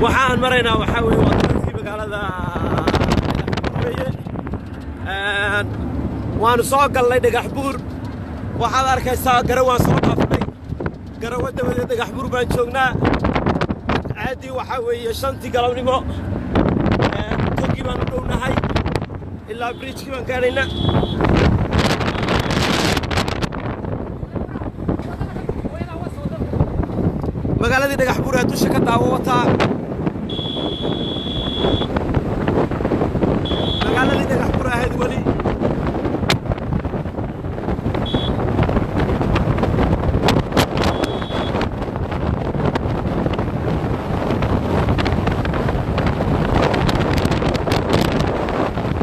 Waxaan maraynaa waxaa weeye waa dadkii magaalada weeye. Waanu soo galnay Dhagax Buur. Waxaad arkaysaa Garawaan soo dhaafnay, Garawo dabadeed Dhagax Buur baan joognaa. Caadii waxaa weeye 5tii galabnimo, togii baan u dhownahay, ilaa bridgekii baan gaadhaynaa. Magaaladii Dhagax Buur ee dusha ka daawo wataa, magaaladii Dhagax Buur ahayd weli.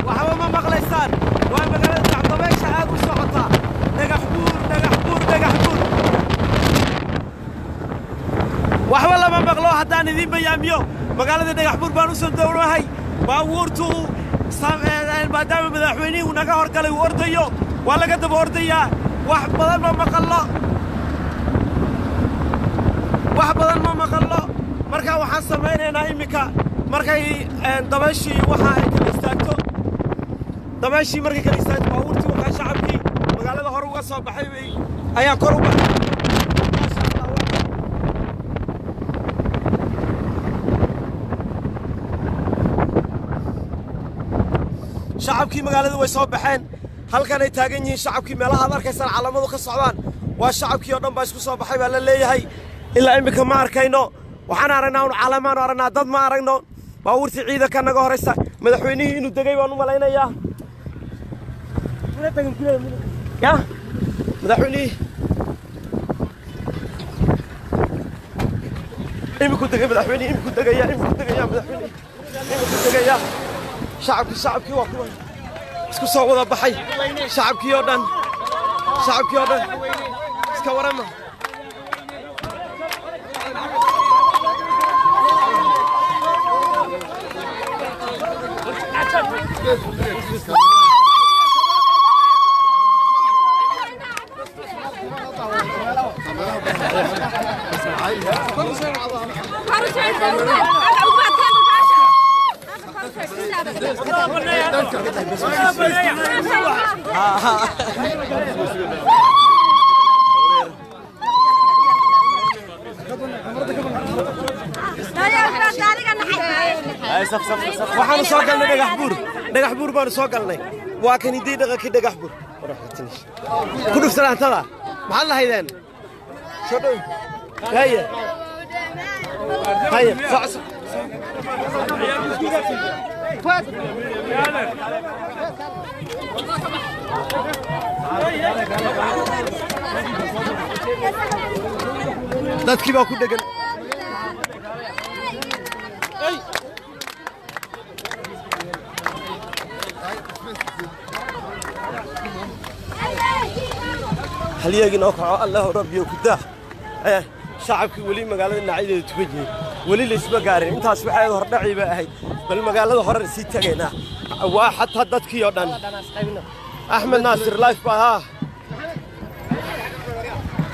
Waxba ma maqlaysaan, waa magaalada Dhagax, dabaysha aad u socotaa. Dhagax Buur, Dhagax Buur, Dhagax Buur, waxba lama maqlo. Haddaan idiin bayaamiyo, magaalada Dhagax Buur baan u soo downahay. Baabuurtu maadaama madaxweynihii uu naga horgalay, uu ordayo, waa laga daba ordayaa. Wax badan ma maqallo, wax badan ma maqallo. Marka waxaan samaynaynaa iminka markay dabayshii waxa ay kala istaagto, dabayshii markay kala istaagto, baabuurtii waxaa shacabkii magaalada hore uga soo baxay bay ayaa kor u baxay. Maasha Allah. Shacabkii magaalada way soo baxeen, halkanay taagan yihiin shacabkii. Meelaha aad arkaysaan calamadu ka socdaan waa shacabkii oo dhan baa isku soo baxay baa la leeyahay. Ilaa iminka ma arkayno, waxaan aragnaa un calamaanu aragnaa, dad ma aragno. Baabuurtii ciidanka naga horaysa, madaxweynihii inuu degay baan u malaynayaa. Ya madaxweynihii iminku degay, madaxweynihii iminku degaya, iminku degaya, madaxweynihii iminku degaya. Shacabkii, shacabkii waa kuwa isku soo wada baxay, shacabkii oo dhan, shacabkii oo dhan. Iska warama. Waxaanu soo galnay Dhagax Buur, Dhagax Buur baanu soo galnay. Waa kan idii dhaqankii Dhagax Buur ku dhufsanaantada. Maxaad lahaydeen? Soo dhow. Haye haye, soco. Dadkii baa ku dhegan. Halyeegii noo kaco, Allahu rabbiyo ku daa. Shacabkii weli magaalada dhinacyadeeda tukan yihiin, weli laysma gaarin. Intaas waxay hordhacii bay ahayd, bal magaalada horena sii tagaynaa. Waa xataa dadkii oo dhan. Axmed Naasir life baa haa.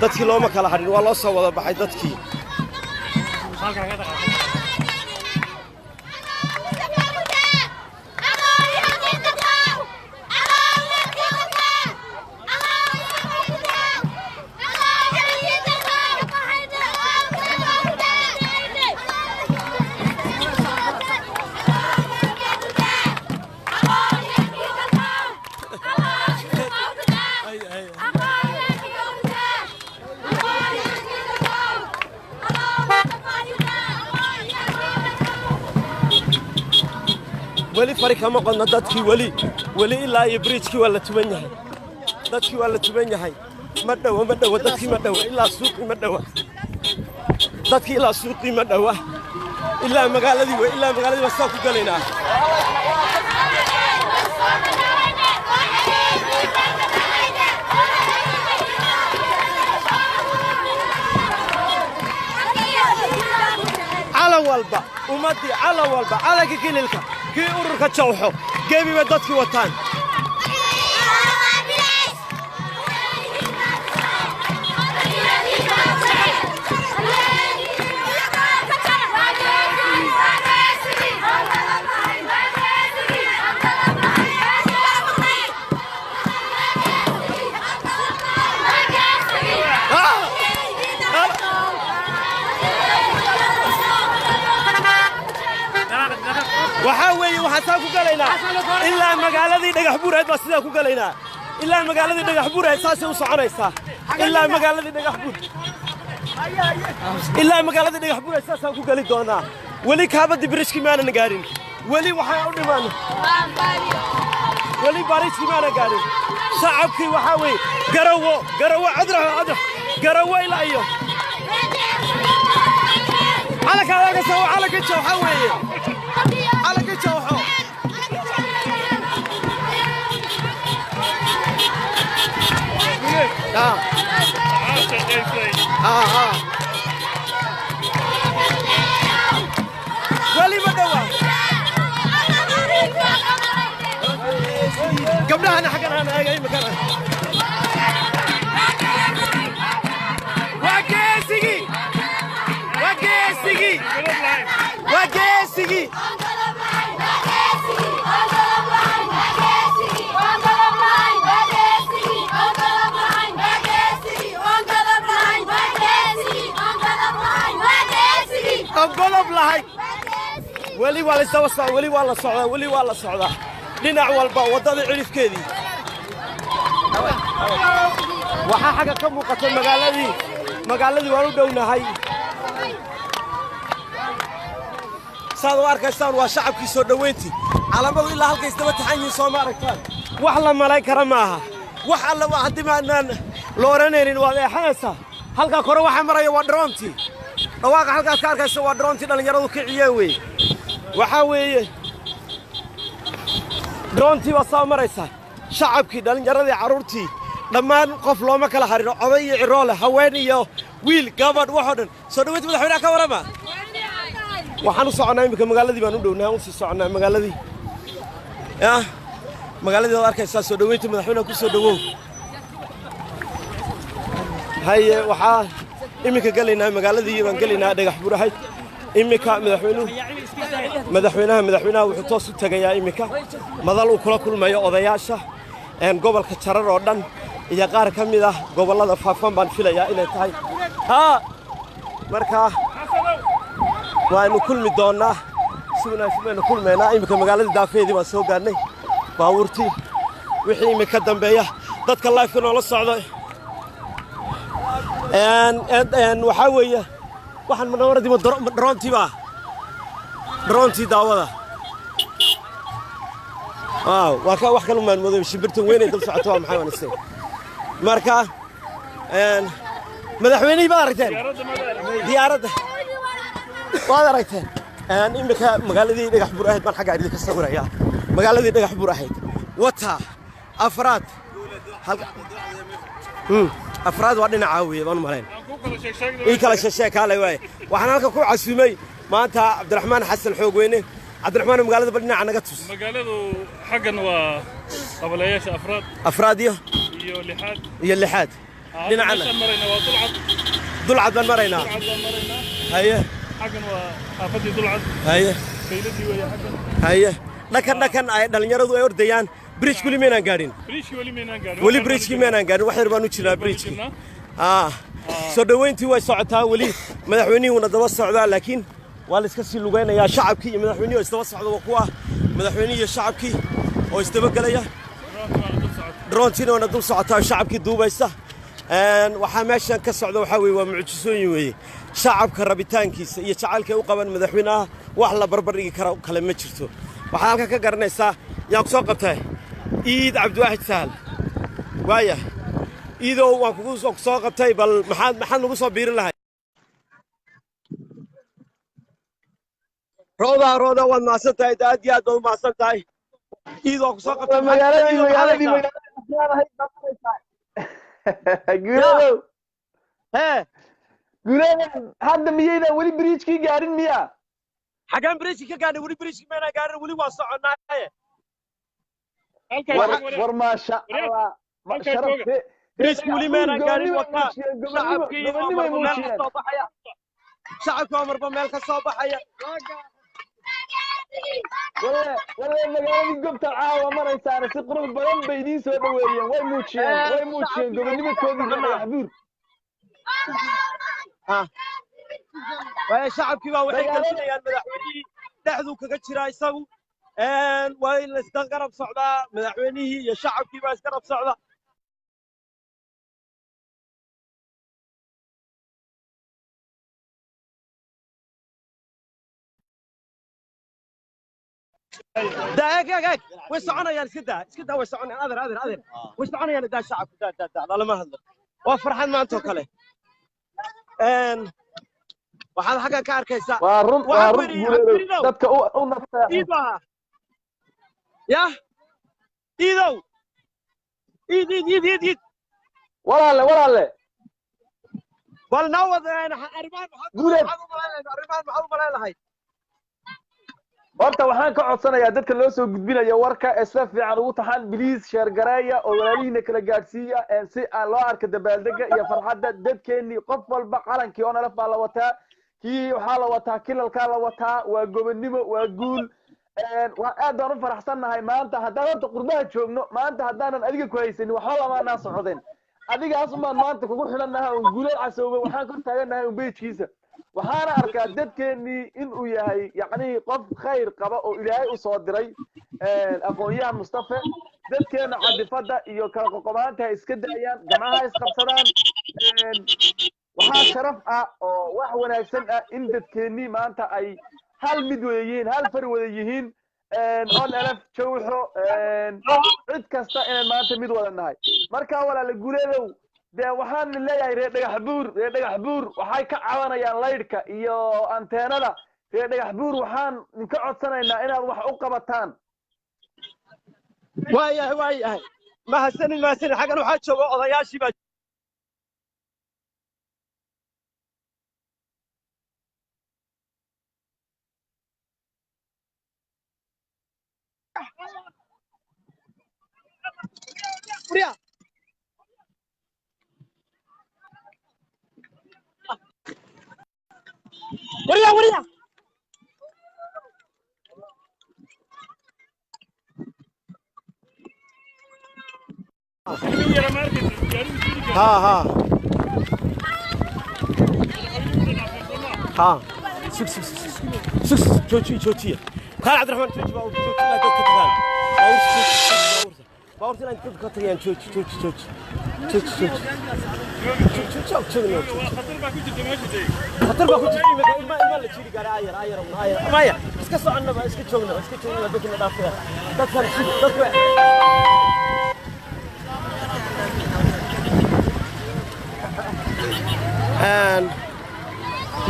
Dadkii looma kala hadhin, waa loo soo wada baxay dadkii. Weli fari kama qodno dadkii, weli weli ilaa iyo bridgekii waa la tuban yahay, dadkii waa la tuban yahay. Ma dhowa, ma dhowa dadkii, ma dhowa ilaa suuqii, ma dhowa dadkii ilaa suuqii, ma dhowa ilaa magaaladii wey, ilaa magaaladii baa saa ku galaynaa. Calan walba ummaddii, calan walba, calanka kililka, kii ururka Jawxo, gebi bay dadkii wataan. Waxaa weeye waxaan saa ku galaynaa ilaa magaaladii Dhagax Buureed baa sidaa ku galaynaa. Ilaa magaaladii Dhagax Buureed saasay u soconaysaa. Ilaa magaaladii Dhagax Buur, ilaa magaaladii Dhagax Buureed saasaan ku geli doonaa. Weli kaabadii bridge-kii maanan gaarin. Weli waxaa u dhiman, weli bridge-kii maanan gaarin. Shacabkii waxaa weeye Garawo, Garawo, Cadrax, Cadrax, Garawo ilaa iyo calanka arkaysa waa calanka Jawxa weeye, calanka Jawxo. Ah. Ah, ah. Weli ma dhawa. Gabdhahana xaggan aan eega imikana. Waa geesigii, waa geesigii, waa geesigii. Aan godob lahayn. Weli waa la isdaba socdaa, weli waa la socdaa, weli waa la socdaa. Dhinac walba waddada cidhifkeedii waxaa xagga ka muuqata magaaladii. Magaaladii waan u dhownahay, saad u arkaysaan. Waa shacabkii soo dhoweyntii, calamadu ilaa halkay isdaba taxan yihiin, soo ma aragtaan? Wax la malayn kara maaha. Wax alla haddii maanaan la odhanaynin waad eexanaysaa. Halkaa kore waxaa maraya waa drone-tii. Dhawaaqa halkaad ka arkaysa waa drone-tii dhallinyaradu kiciyeen weeye. Waxaa weeye drone-tii baa saa maraysa. Shacabkii, dhallinyaradii, carruurtii, dhammaan qof looma kala harino, oday iyo ciroole, haween iyo wiil, gabadh, waxoo dhan soo dhoweynta madaxweynaha. Ka warrama, waxaan u soconnaa iminka magaaladii baan u dhownaa, u sii soconnaa magaaladii. Ya magaaladii waad arkaysaa. Soo dhoweynta madaxweynaha ku soo dhowow. Haye, waxaa iminka gelaynaa magaaladii baan gelaynaa Dhagax Burahayd. Iminka madaxweynuhu, madaxweynaha wuxuu toos u tegayaa iminka madal uu kula kulmayo odayaasha gobolka Jarar oo dhan iyo qaar ka mid ah gobollada Faafan baan filayaa inay tahay. Haa, marka waanu kulmi doonnaa, si wanaagsan baynu kulmaynaa. Iminka magaaladii daafeedii baan soo gaadhnay. Baabuurtii wixii iminka ka dambeeya dadka live-ka noola socda waxaa weeye waxaan manawaradii drone-tii baa, drone-tii daawada. Waaw, waa ka wax kale maan mooday. Shimbirtan weyn ay dul socoto waa maxay? Waan isay. Marka madaxweynihii baad aragteen, diyaaradda waad aragteen. Iminka magaaladii Dhagax Buur ahayd baan xagga idinka sawirayaa. Magaaladii Dhagax Buur ahayd wata afraad halka afraad waa dhinacaa weeye baan u malayn. Ii kala sheesheeg kaalay waaye. Waxaan halka ku casuumay maanta Cabdiraxmaan Xasan Xoogweyne. Cabdiraxmaan, magaalada bal dhinaca naga tus. Magaaladu xaggan waa qabalayaasha afraad. Afraad iyo iyo lixaad. Iyo lixaad dhinacana. Meeshaan marayna waa Dulcad. Dulcad baan maraynaa. Dulcad baan maraynaa. Haye. Xaggan waa xaafadii Dulcad. Haye. Sayladii weeye xaggan. Haye, dhakan dhakan ay dhallinyaradu ay ordayaan. Bridge weli maynaan gaadhin. Bridge-kii weli maynaan gaadhin. Weli bridge-kii maynaan gaadhin, wax yar baan u jirnaa bridge-kii. Soo dhoweyntii way socotaa weli, madaxweynihii wuuna daba socdaa, laakiin waa la iska sii lugaynayaa. Shacabkii iyo madaxweynihii oo isdaba socda waa kuwa madaxweynihii iyo shacabkii oo isdaba gelaya. Drone-tiina waana dul socotaa oo shacabkii duubaysa. Waxaa meeshan ka socda waxaa weeye waa mucjisooyin weeye. Shacabka rabitaankiisa iyo jacaylka ay u qabaan madaxweynaha wax la barbar dhigi kara kale ma jirto. Waxaa halkan ka garanaysaa yaan ku soo qabtay Iid Cabdiwaaxid Sahal. Waaya Iidow, waan kugu soo qabtay. Bal maxaad nagu soo biirin lahay? Rooda, Rooda, waad mahadsan tahay, aad iyo aad baad u mahadsan tahay. Iid waan ku soo qabtay. Magaaladii Guuleedow. Hee. Guuleedow, hadda miyaydaan weli bridge-kii gaarin miya? Xagaan bridge-ki ka gaadhay? Weli bridge-ki maynaan gaarin, weli waa soconnaaye. War maasha Allah. Bridge-ki weli maynaan gaarin. Wakaa shacabkii oo marba meel ka soo baxaya, shacabkii oo marba meel ka soo baxaya. Walle magaaladii gobta caawa maraysaana si qurux badan bay idiin soo dhoweeyeen. Way muujiyeen, way muujiyeen gobonimadkoodii Dhagax Buur. Waayo shacabkii baa waxay gelinayaan madaxweynihii. Dhexduu kaga jiraa isagu. Waa in la isla garab socdaa, madaxweynihii iyo shacabkii baa isgarab socda. Daa, eeg eeg eeg, way soconayaan. Iska daa, iska daa, way soconayaan. Adeer, adeer, adeer, way soconayaan. Daa shacabku, daa, daa, daa, lalama hadlo. Waa farxad maanta oo kale. Waxaad xaggan ka arkaysaa Waa run, waa waxaan ku run yidhi Guuleedow. Cabdiridow Dadka u nafteexo. Iid baa yah, iidow, iid, iid, iid, iid, iid. Walaalle, walaalle. Bal noo wad arrimahan. Maxaad Guuleed. maxaad u malayn arrimahan? Maxaad u malayn lahayd? Horta waxaan ka codsanayaa dadka loo soo gudbinayo warka ee sida fiican ugu taxan, please share gareeya oo walaalihiina kala gaadhsiiya si aan loo arko dabaaldega iyo farxadda dadkeennii. Qof walba calankii ONLF baa la wataa, kii waxaa la wataa kilalkaa la wataa. Waa gobonnimo, waa guul. Waa aad baan u faraxsannahay maanta. Haddaan horta qurbaha joogno maanta, haddaanan adiga ku haysanin, waxba lamaanaa socdeen. Adigaas umaan maanta kugu xidhannahay oon Guuleed Casoobe waxaan kor taagannahay un page-kiisa. Waxaana arkaa dadkeennii inuu yahay yacni qof khayr qaba oo Ilaahay u soo diray, aqoon-yahan Mustafe. Dadkeenna cadifadda iyo kala qoqobaanta ha iska daayaan, gacmaha ha isqabsadaan. Waxaa sharaf ah oo wax wanaagsan ah in dadkeennii maanta ay hal mid wada yihiin, hal far wada yihiin, ONLF, jawxo, cid kasta inaan maanta mid wada nahay. Marka walaala Guuleedow, dee waxaan leeyahay reer Dhagax Buur, reer Dhagax Buur waxay ka cabanayaan laydhka iyo anteenada. Reer Dhagax Buur waxaan idinka codsanaynaa inaad wax u qabataan. Waayahay, waayahay, mahadsanin, mahadsanin. Xaggan waxaa jooga odayaashii baa. Furiya. Wariya, wariya. Ha ha ha, sug, sug, sug, sug, sug, joojiya, joojiya. Kaal Cabdiraxmaan, jooji baabuurta, jooji ilaa dadka tagaan. Baabuurta jooji, baabuurta, baabuurta ilaa dadka tagayaan. Jooji, jooji, jooji, jooji, jooji, joog, joog, joog. Khatar baa ku jirta meesha dee. Khatar baa ku jirta imika, ilma la jiiri gaara. Ayar, ayar, ayar, maya, iska soconnaba, iska joognaba, iska joognaba. Dadkina dhaafaya, dadkan dadku.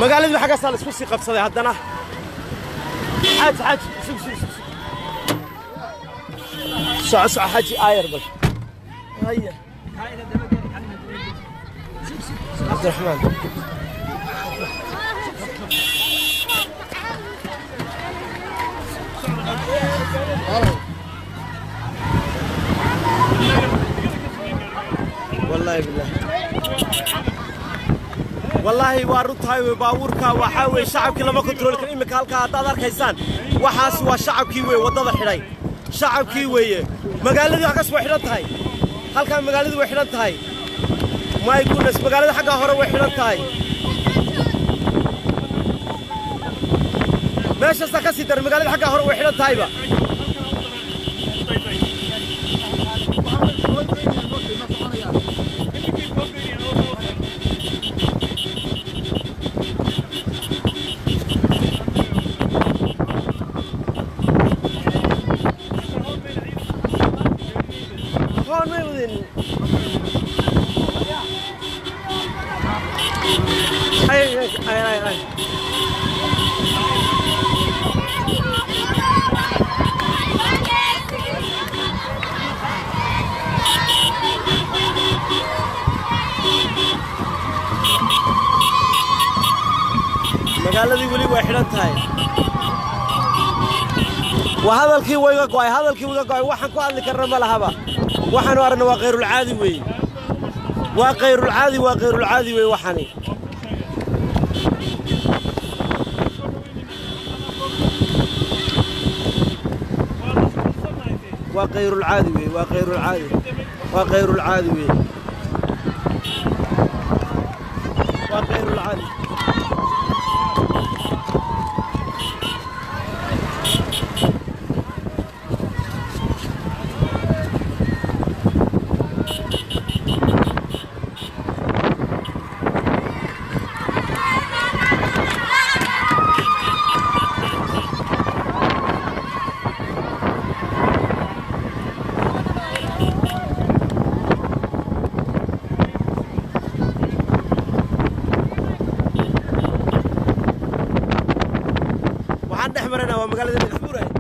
Magaaladii xaggaasaa la isku sii qabsaday haddana. Xaaji, xaaji, sug, sug, sug, sug, soco, soco, xaaji, aayar bal. Haya Cabdiraxmaan. Wallaahi billahi, wallaahi waa runtahay wey. Baabuurka waxaa weeye shacabkii lama kontrooli karo iminka. Halkaa haddaad arkaysaan, waxaas waa shacabkii weeye, waddada xidhay shacabkii weeye. Magaaladii halkaas way xidhan tahay, halkaa magaaladii way xidhan tahay. My goodness, magaalada xaggaa hore way xidhan tahay. Meeshaasaa ka sii daran, magaalada xaggaa hore way xidhan tahayba. Hoon may wadin. Ay ay ay ay ay. Magaaladii weli way xidhan tahay. Waa hadalkii wayga go'ay, hadalkii wayga go'ay. Waxaan ku hadli karna ma lahaba. Waxaanu aragna waa khayrulcaadi weeye, waa khayrulcaadi, waa khayrulcaadi weeye waxani. Waa khayrulcaadi weeye, waa khayrulcaadi, waa khayrulcaadi weeye, waa khayrulcaadi. Waxaan dhex maraynaa waa magaalada Dhagaxbuur ahayd.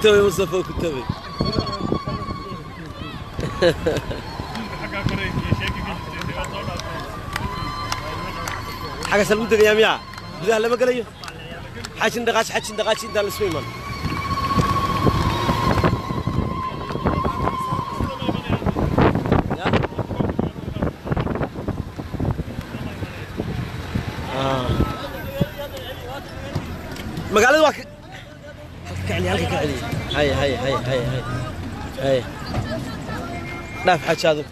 كتبي مصطفى كتبي. حاجة سلمتك يا ميا gudaha lama gelayo xajin dhaqaaj xajin dhaqaaj intaan la isku iman. Magaalada waa halka ka celiya, halka ka celiya. Hay hay hay hay hay hay, dhaaf xajaadu.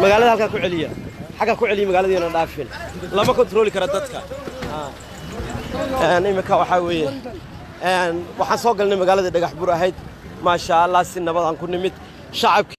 Magaalada halkaa ku celiya, xagga ku celiya, magaaladiina dhaafin, lama kontrooli kara dadka. Imika waxaa weeye waxaan soo galnay magaaladii Dhagax Buur ahayd. Maasha Allah, si nabad aan ku nimid shacabkii.